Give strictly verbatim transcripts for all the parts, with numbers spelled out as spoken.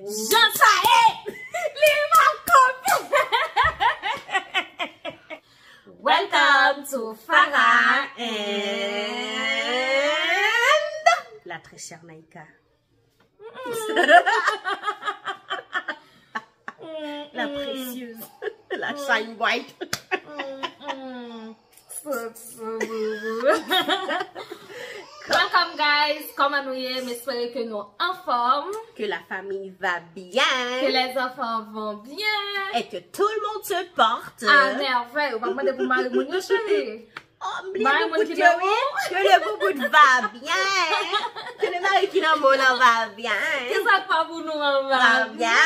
Jan sa ye! Li pa konprann! Welcome to Farah and la très chère Naïka. La précieuse, la shine bright. Welcome, guys, kòman nou ye? M espere ke nou anfòm. Que la famille va bien. Que les enfants vont bien. Et que tout le monde se porte à merveille. Ou pa mande pou mari moun yo, cheri. Oh, m bliye boubout yo, wi. Yo, le boubout va bien. Que le mari ki nan men w lan va bien. Kisa k pa pou nou an va bien.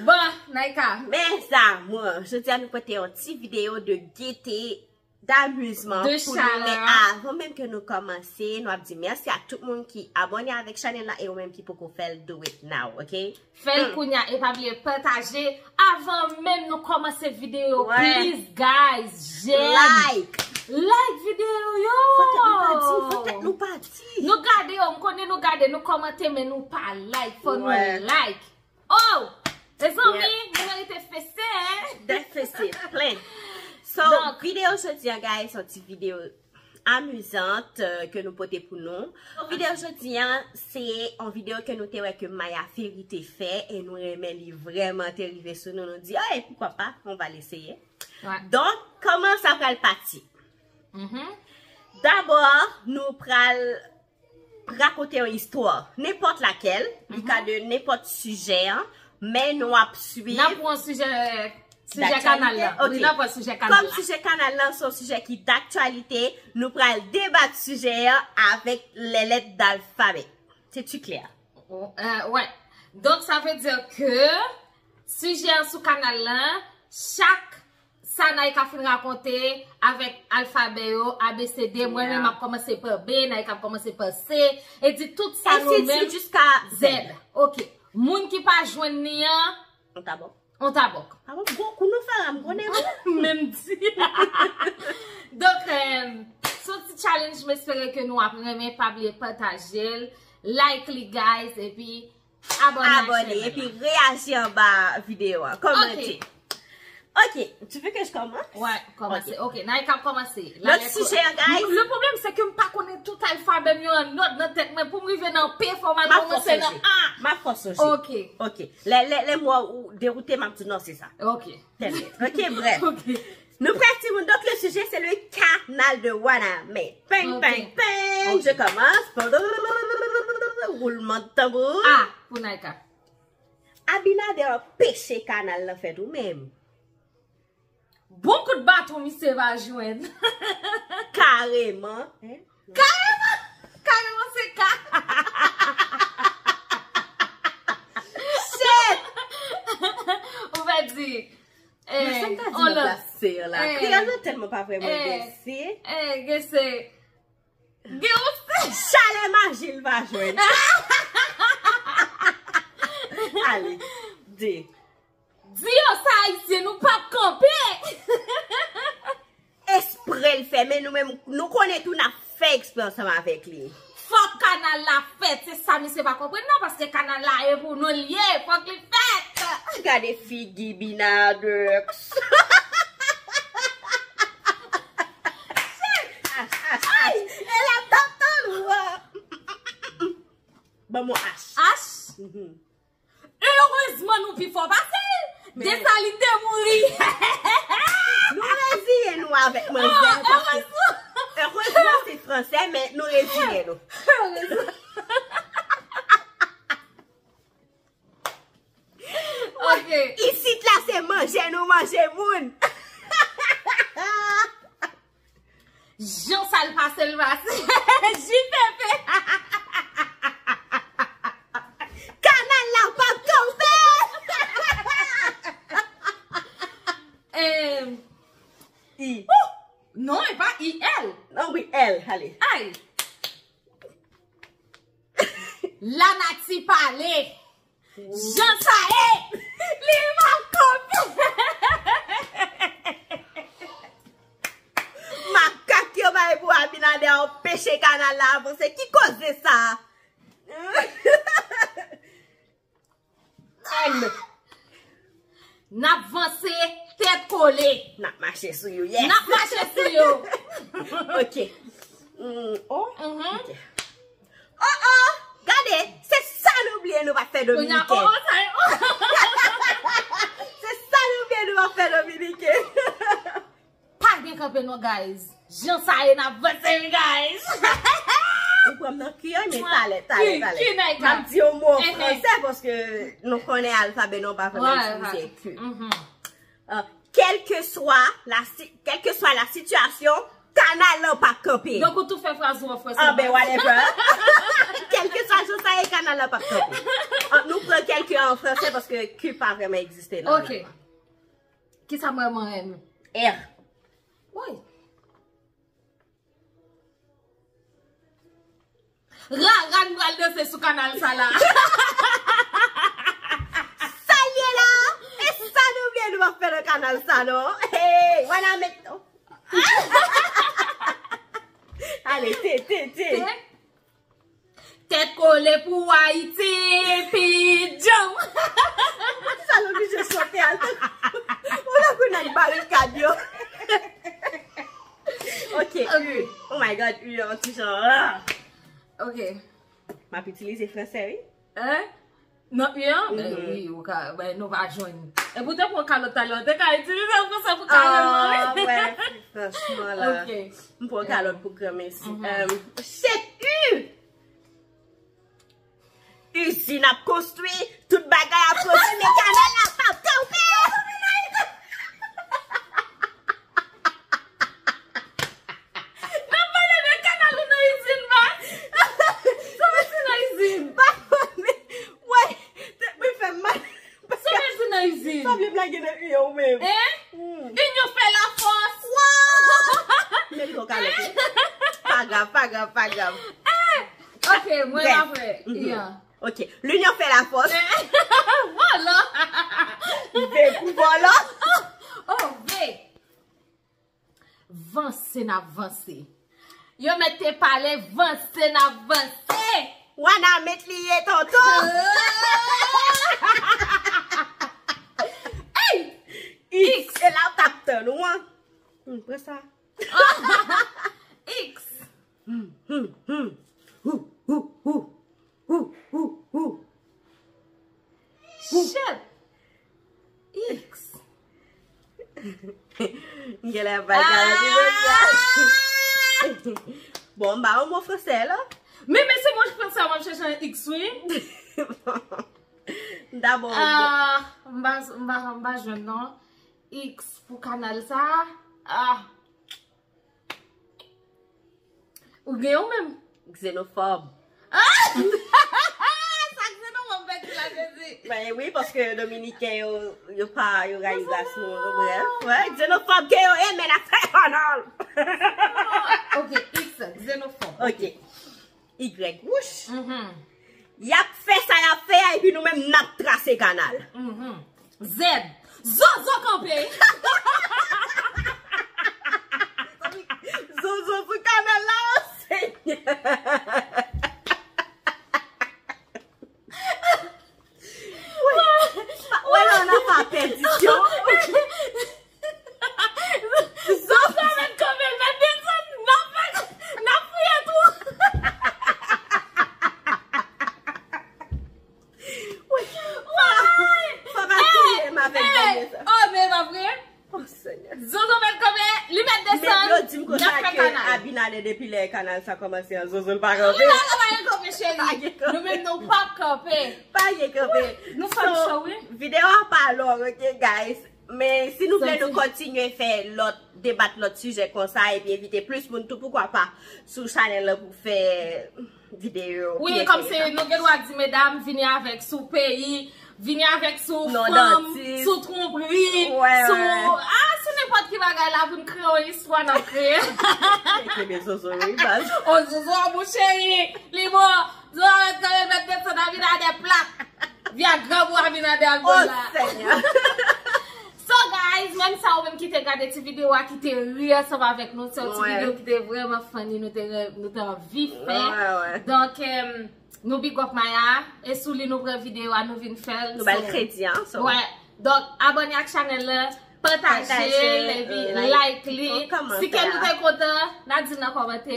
Bon, Naïka. Mes amours, jodi a nou pote yon ti videyo de gaieté, d'amizman pou nou. Men avan menm ke nou kòmanse, nou ap di mèsi a tout moun ki abòne avèk chanèl la e ou menm ki poko fè l, do it now, ok? Fè l kounye a e pa bliye pataje avan menm nou kòmanse videyo. Please, guys, j'aime. Like. Like videyo yo. Fò tèt nou pa di, fò tèt nou pa di. Nou gade yo, m konnen nou gade, nou kòmante, men nou pa like. Fò nou like. Oh! Mezanmi, nou merite fese, hein? Dè fese, plen. So, videyo jodi a, guys, yon ti videyo amizant, euh, ke nou pote pou nou. Videyo jodi a, se yon videyo ke nou te wè ke Maya Ferry te fè e nou renmen li vrèman, te rive sou nou, nou di, oh, et pourquoi pas, on va l'essayer. Donk, kòman sa pral pati? Dabò, nou pral rakonte yon istwa, nenpòt lakèl, li ka de nenpòt sijè, men nou ap swiv. N ap pran sijè, sijè kanal la. Wi, n ap pran sijè kanal la. Kòm sijè kanal la se yon sijè ki daktyalite, nou pral debat sijè a avèk lè lèt dalfabè. C'est-tu clair? Wè. Donk, sa vle di ke sijè an sou kanal la, chak sa Naïka fin rakonte avèk alfabè yo, A B C D, mwen menm m ap kòmanse pa B, Naïka ap kòmanse pa C, e di tout sa nou menm. Ainsi de suite jusqu'à Z. Ok. Moun ki pa jwenn li an, on tabòk. On tabòk. Tabòk, gwo kou nou fè la, m konnen. Menm di. Donk, euh, se yon ti challenge, m espere ke nou ap renmen, pa bliye pataje l, like li, guys, epi abòne, epi reyaji anba videyo a. Kòmante. Ok, tu veux que je commence? Wè, kòmanse. Ok, Naïka ap kòmanse. Lòt sijè, guys. Le problème, c'est que m pa konnen tout alfabè m yo an nòd nan tèt mwen. Pou m rive nan P, fò m al kòmanse nan A. M ap fè w sonje. Ok. Ok. Lè, lè, lè m wè ou dewoute, m ap di non, se sa. Ok. Tèl nèt. Ok, bref. Ok. Nou prè, timoun. Donc, le sujet, c'est le canal de Wanament. Peng, peng, peng. Je commence. Roulement de tambour. A pou Naïka. Abinader anpeche kanal lan fèt ou menm. Bon kout baton misye va jwenn. Kareman. Kareman! Kareman se ka. Shit! Ou fè di. Men sa m ta di nan plas se an la. Kreyòl lan tèlman pa vrèman gen se. Gen se. Gen yon se. Chalè maji l va jwenn. Ale, de. Di yo sa, Ayisyen, nou p ap kanpe. Espre l fè, men nou menm, nou konnen tou n ap fè ekspre ansanm avèk li. Fòk kanal la fèt, se sa misye pa konprann non, paske kanal la e pou nou l ye, fòk li fèt. Gade figi Binadex. Ay, e la tap tan ou a. Ban m yon ach. Ach? Mhm. Erezman nou pi fò pase l. Desalin te mouri. Nou reziye nou avèk manzè. Erezman se fransè, men nou reziye nou. Erezman. Ok. Isit la se manje nou manje moun. Jan sa l pase, l pase. J P P. Kanal la p ap kanpe. Em, I. Ou! Non, e pa I L. Non, wi, L, ale. Ay. Lanati pale. Jan sa ye, li pa konprann. Makak yo bay pou Abinader anpeche kanal la avanse. Ki koze sa? N ap mache sou yo, yes. N ap mache sou yo. Ok. Mm, oh, mhm, ok. Oh, oh, gade, se sa nou bliye nou pa fè Dominiken. Se sa nou bliye nou pa fè Dominiken. Pa gen kanpe non, guys. Jan sa ye, n ap vanse wi, guys. Ou pran m nan ki an, men talè, talè, talè. M ap di yon mo an fransè paske nou konnen alfabè nou pa fè menm si se ki. Kèlkeswa la, kèlkeswa la sitiyasyon, kanal la p ap kanpe. Donk ou tou fè fraz ou an fransè. Ah ben, whatever. Kèlkeswa jan sa ye, kanal la p ap kanpe. Ah, nou pran kèlke an fransè paske ki pa vrèman egziste nan lang la. Ok. Kisa m vrèman renmen? R. Woy. Rara n pral danse sou kanal sa la. Sa l ye la? E sa nou vle nou ap fè nan kanal sa non? Hey, wana met. Ale, te, te, te. Tèt kole pou Ayiti, pi djanm. Poukisa nou oblije chante a? Ou la kou nan barikad yo. Ok, ok. U. Oh my God, u an ti jan. Ah. Ok. M ap itilize fransè, wi. Hein? Non, u an? Ben wi, ou ka, ben nou pa jwenn. E pou te pran kalòt talè, ou te ka itilize fransè pou kalòt mwen, wi. Ah, wè, franchman, la. Ok. M pran kalòt pou granmesi. Shit, u! Izin ap konstwi, tout bagay ap pwodui, men kanal la p ap kanpe! N ap pale de kanal ou nan izin, man! Sa vle di nan izin? Pa fò, men, woy, tèt mwen fè m mal. Sa vle di nan izin? Sa vle blage nan u an ou menm? Hein? Inyon fè lafòs! Wow! Men li gon kalòt. Pa grav, pa grav, pa grav. Eh! Ok, mwen apre. Bref. Ian. Ok. L'union fait la force. Vòlò. V pou vòlò. Oh, V. Vanse n ap vanse. Yo mèt te pale, vanse n ap vanse. Wana met li ye, tonton. Hey! X. X. E la w t ap tann ou an. Hmm, pran sa. X. Hmm, hmm, hmm. Hou, hou, hou. Hou, hou, hou. Shit. X. M genlè pa ka di sa. Bon, m ba ou mo fransè la. Men, men se mo fransè a m ap chèche an X, wi. M ta ba ou mo. Ah, m pa, m pa, m pa jwenn non. X pou kanal sa. Ah. Ou gen ou menm? Xenophobe. Ah! Sa xenophobe vle di la, Jezi? Ben wi, paske Dominiken yo, yo pa, yo rayi ras nou, bref. Wè, xenophobe ke yo ye, men n ap fè kanal. Ok, X, xenophobe. Ok. Y, wouch. Y ap fè sa y ap fè a, epi nou menm n ap trase kanal. Z. Zozo kanpe. Zozo sou kanal la, o Senyè. Wè, wè la, n ap pa pèdisyon. Zozo mèt kanpe, mèt desann, n ap fè, n ap fouye twou. Wi. Fò pa touye m avèk dènye sa. Oh, men pa vre? Oh, Senyè. Zozo mèt kanpe, li mèt desann, n ap fè kanal. Abinader depi lè kanal sa kòmanse an, Zozo l pa kanpe. Li pa kanpe, cheri. Nou menm nou p ap kanpe. Pa gen kanpe. Nou fè cho, wi. Videyo a pa long, ok, guys? Men si nou vle nou kontinye fè lòt, debat lòt sijè konsa, epi envite plis moun tou, poukwa pa, sou chanèl la pou fè videyo. Wi, kòmsi nou gen dwa di medam, vini avèk sou peyi, vini avèk sou fanm, sou twonpri, sou, ah, sou nenpòt ki bagay la, pou n kreye yon istwa, n ap kreye. Kenbe Zozo, wi, baz. O Zozo, mon cheri, li bon. Zozo mèt kanpe, mèt desann, Abinader plat. Vyagra pou Abinader al bò la. Oh, Senyè. So, guys, menm sa ou menm ki te gade ti videyo a, ki te ri ansanm avèk nou, se yon ti videyo ki te vrèman funny, nou te, nou te anvi fè. Donk, em, nou big up Maya, e sou li nou pran videyo a, nou vin fè l. Nou ba l kredi, an, so. Wè. Donk, abòne ak chanèl la, Pataje l epi like li. Si ke nou te kontan, n a di l nan kòmantè.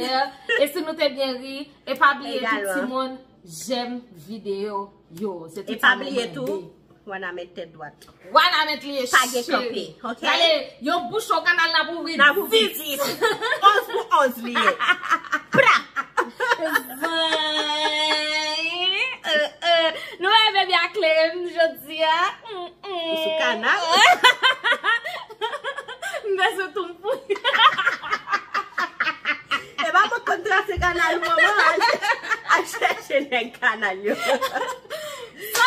E si nou te byen ri, e pa bliye tout timoun, jèm videyo yo. Se tout sa mwen mande. Wana met tèt dwat. Wana met li ye. Pa gen kanpe, ok? Gade, yon bouchon kanal n ap ouvri dis. Onz pou onz li ye. Pra! Zay! Nou wè bebe a klem jodi a. Ou sou kanal? M bezwen tou m pou. E pa mwen konn trase kanal ou manman, al chèche nèg kanal yo. So,